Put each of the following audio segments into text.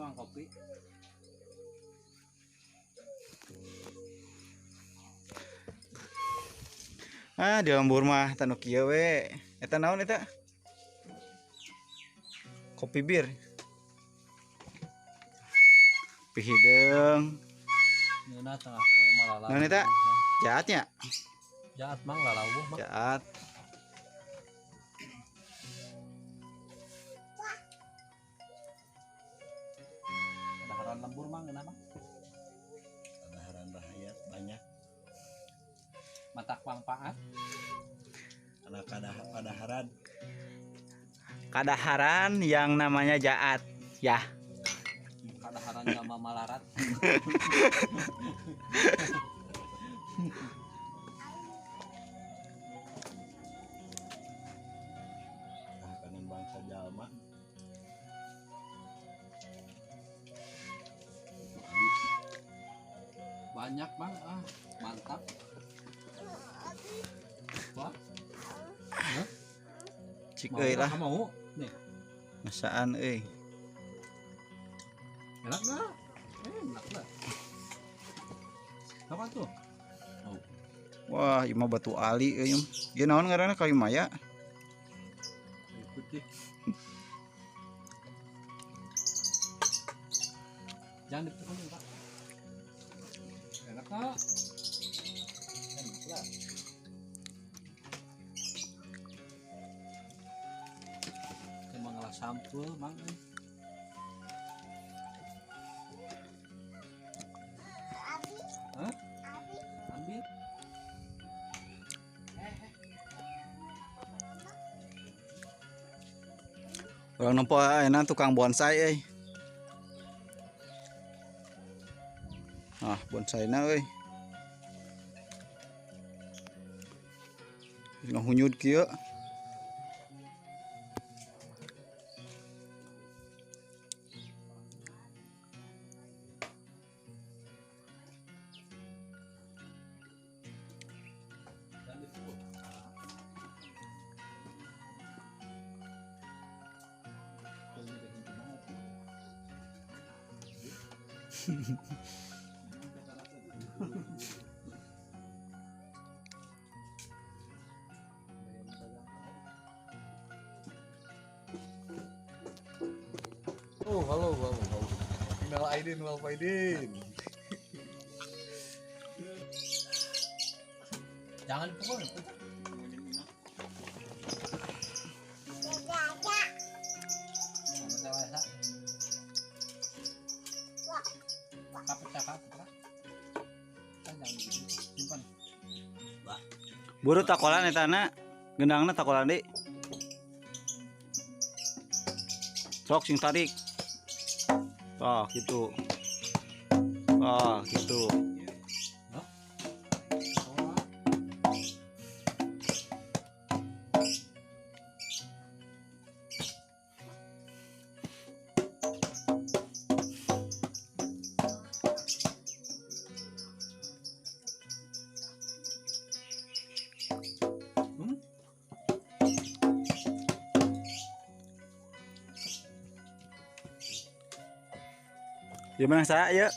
Mang kopi. Ah, di lembur mah tanu kieu we. Eta naon eta? Kopi bir. Kopi hideung. Ngeunah tengah poe malala. Naon eta? Jaatnya? Jaat Mang lalawuh Mang. Jaat. Kadaharan lembur Mang ngeunah Mang. Kadaharan rakyat banyak. Matak manfaat. Anak kadaharan. Kadaharan yang namanya jaat, ya. Kadaharan sama malarat. Makanan bangsa jalma. Banyak Bang, ah mantap. Wah. Hah? Cik euy lah. Mau nih. Masaan euy. Enak enggak? Enak lah. Apa tuh? Oh. Wah, ieu mah batu ali euy. Ieu naon ngaranna kayu maya? Kayu putih. Jangan dipukul, Pak. Enak enggak? Enak lah. Emang ngalah sampul, Mang. Hah? Ambil. Orang nempo ayeuna tukang bonsai euy. Ah, bonsaina euy. Ngahunyud kieu. Oh, halo, halo, halo. Minal aidin wal faidin. Jangan dipukul. Buru takolan eta na, gendangna takolan deui. Sok sing tarik. Oh, gitu. Oh, gitu. Ya menang saya ya.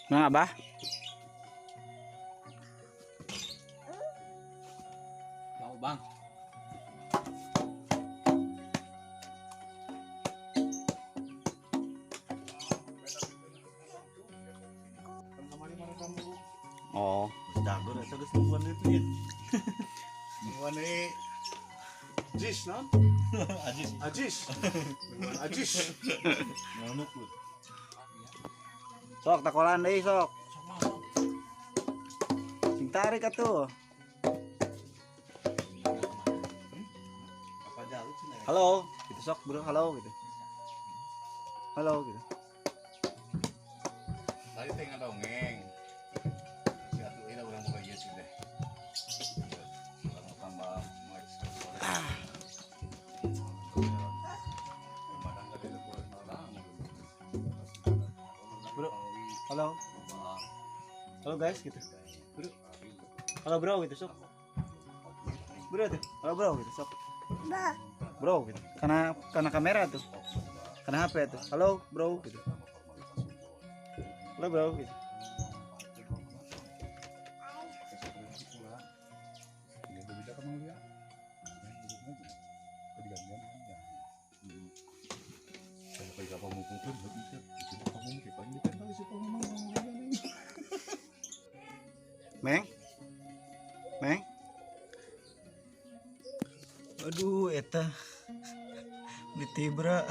Menang Abah. Mau Bang. Oh, jago eta geus nungguan deui tuh. Nungguan deui. Jis, non? Ajis. Ajis. Nungguan Ajis. Nganuk lu. Sok takolan deui sok. Sing tarik atuh. Halo, gitu sok bro, halo gitu. Halo gitu. Tadi teh ngadongeng. Si atuh ieu urang boga ieu sih teh. Urang tambah Bro, halo. Halo guys gitu. Bro. Halo bro gitu sok. Bro tuh. Halo bro gitu sok. Bro gitu. Karena kamera tuh. Karena HP tuh. Halo, bro gitu. Halo, bro gitu. Meng. Meng. Aduh, eta ditibra.